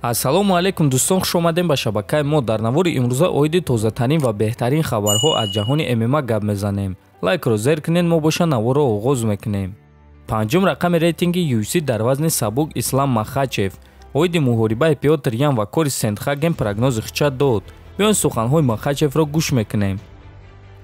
Ассалому алайкум дӯстон, хуш омадем ба шабакаи мо. Дар навори имрӯза оиди тозатарин ва беҳтарин хабарҳо аз ҷаҳони ММА гап мезанем. Лайкро зер кунед, мо боша наворро оғоз мекунем. Панҷум рақами рейтинги UFC дар вазни сабук Ислам Махачев оиди муҳорибаи Пётр Ян ва Кори Сендхаген прогнози хича дод. Биён суханҳои Махачевро гӯш мекунем.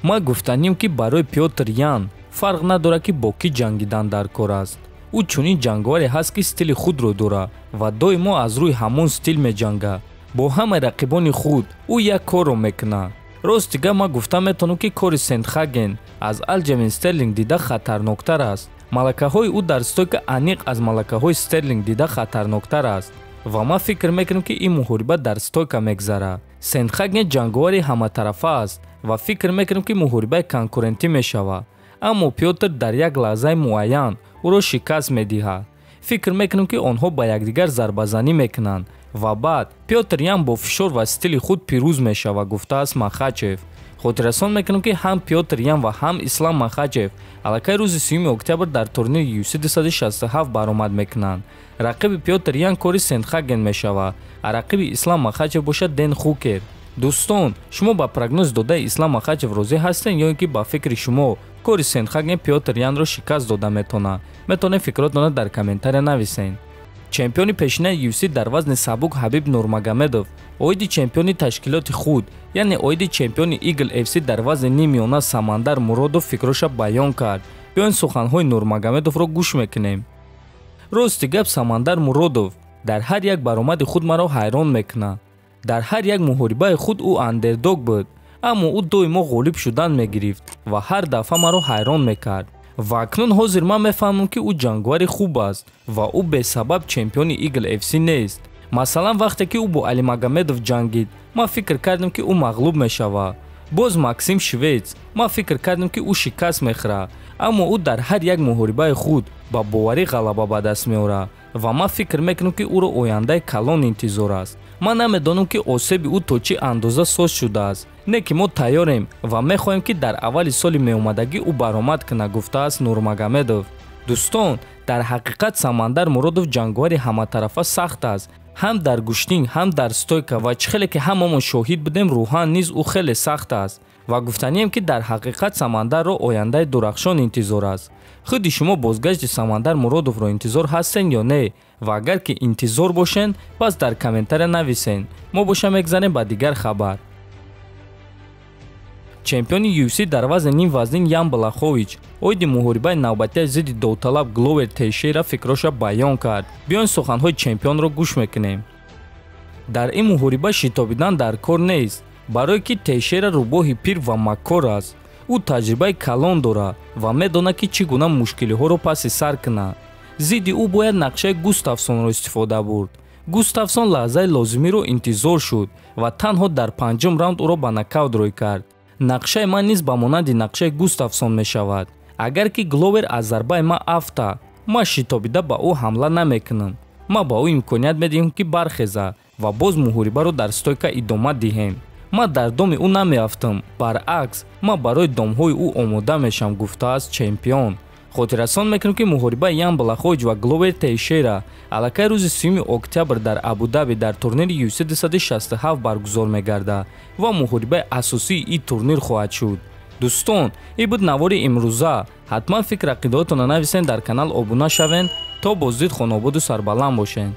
Ма гуфтанем, ки барои Пётр Ян фарқ надорад, ки бо кӣ ҷангидан дар кор аст. Ӯ чунин ҷанговаре ҳаст, ки стили худро дорад ва доимо аз рӯи ҳамон стил меҷангад. Бо ҳамаи рақибони худ ӯ як корро мекунад. Рости гап, ман гуфта метавонам, ки Кори Сендхаген аз Алҷамин Стерлинг дида хатарноктар аст. Малакаҳои ӯ дар стойка аниқ аз малакаҳои Стерлинг дида хатарноктар аст ва ман фикр мекунам, ки ин муҳориба дар стойка мегзарад. Сендхаген ҷанговари ҳаматарафа аст ва фикр мекунам, ки муҳорибаи конкурентӣ мешавад, аммо Пётр дар як лаҳзаи муайян ӯро шикаст медиҳад. Фикр мекунам, ки онҳо ба якдигар зарбазанӣ мекунанд ва баъд Пётр Ян бо фишор ва стили худ пирӯз мешавад, гуфтааст Махачев. Хотиррасон мекунам, ки ҳам Пётр Ян ва ҳам Ислам Махачев аллакай рӯзи 3 октябр дар турнири UFC 267 баромад мекунанд. Рақиби Пётр Ян Кори Сендхаген мешавад, а рақиби Ислам Махачев бошад Ден Хукер. Дӯстон, шумо ба прогнози додаи Ислам Махачев розӣ ҳастед ё ин ки ба фикри шумо Кори Сендхаген Пётр Янро шикаст дода метавонад? Метавонед фикротонро дар комментария нависед. Чемпиони пешинаи UFC дар вазни сабук Ҳабиб Нурмагомедов оиди чемпиони ташкилоти худ, яъне оиди чемпиони Eagle FC дар вазни ниммиёна Самандар Муродов фикроша баён кард. Биён суханҳои Нурмагомедовро гӯш мекунем. Рости гап, Самандар Муродов дар ҳар як баромади худ маро ҳайрон мекунад. Дар ҳар як муҳорибаи худ ӯ андердог буд, аммо ӯ доимо ғолиб шудан мегирифт ва ҳар дафъа маро ҳайрон мекард. Ва акнун ҳозир ман мефаҳмам, ки ӯ ҷанговари хуб аст ва ӯ бесабаб чемпиони Eagle FC нест. Масалан, вақте ки ӯ бо Алимагомедов ҷангид, ман фикр кардам, ки ӯ мағлуб мешавад. Боз Максим Швец, ман фикр кардам, ки ӯ шикаст мехӯрад, аммо ӯ дар ҳар як муҳорибаи худ ба боварӣ ғалаба ба даст меорад ва ман фикр мекунам, ки ӯро ояндаи калон интизор аст. Ман намедонам, ки осеби ӯ то чӣ андоза соз шудааст, не ки мо тайёрем ва мехоҳем, ки дар аввали соли меомадагӣ ӯ баромад кунад, гуфтааст Нурмагомедов. Дӯстон, дар ҳақиқат Самандар Муродов ҷанговари ҳаматарафа сахт аст, ҳам дар гӯштинг, ҳам дар стойка, ва чӣ хеле ки ҳамамон шоҳид будем, рӯҳан низ ӯ хеле сахт аст. Ва гуфтанием, ки дар ҳақиқат Самандарро ояндаи дурахшон интизор аст. Худи шумо бозгашти Самандар Муродовро интизор ҳастен ё не? Ва агар ки интизор бошен, пас дар комментария нависен. Мо боша мегзарем ба дигар хабар. Чемпиони UFC дар вазни нимвазнин Ян Блахович оиди муҳорибаи навбатия зидди довталаб Гловер Тейшейра фикроша баён кард. Биён суханҳои чемпионро гӯш мекунем. Дар ин муҳориба шитобидан дар кор нест, барое ки Тейшера рӯбоҳи пир ва маккор аст. Ӯ таҷрибаи калон дорад ва медонад, ки чӣ гуна мушкилиҳоро паси сар кунад. Зидди ӯ бояд нақшаи Густавсонро истифода бурд. Густавсон лаҳзаи лозимиро интизор шуд ва танҳо дар панҷум раунд ӯро ба нокаут рӯй кард. Нақшаи ман низ ба монанди нақшаи Густавсон мешавад. Агар ки Гловер аз зарбаи ман афта, ман шитобида ба ӯ ҳамла намекунам. Ман ба ӯ имконият медиҳам, ки бархеза ва боз муҳорибаро дар стойка идома диҳем. Ман дар доми ӯ намеафтам, баръакс, ман барои домҳои ӯ омода мешавам, гуфтааст чемпион. Хотиррасон мекунем, ки муҳорибаи Ян Блахович ва Гловер Тейшера аллакай рӯзи 3 октябр дар Абудаби дар турнири UFC 267 баргузор мегардад ва муҳорибаи асосии ин турнир хоҳад шуд. Дӯстон, ин буд навори имрӯза. Ҳатман фикр ақидаҳотонро нависен, дар канал обуна шавен. То боздид хонободу сарбаланд бошед.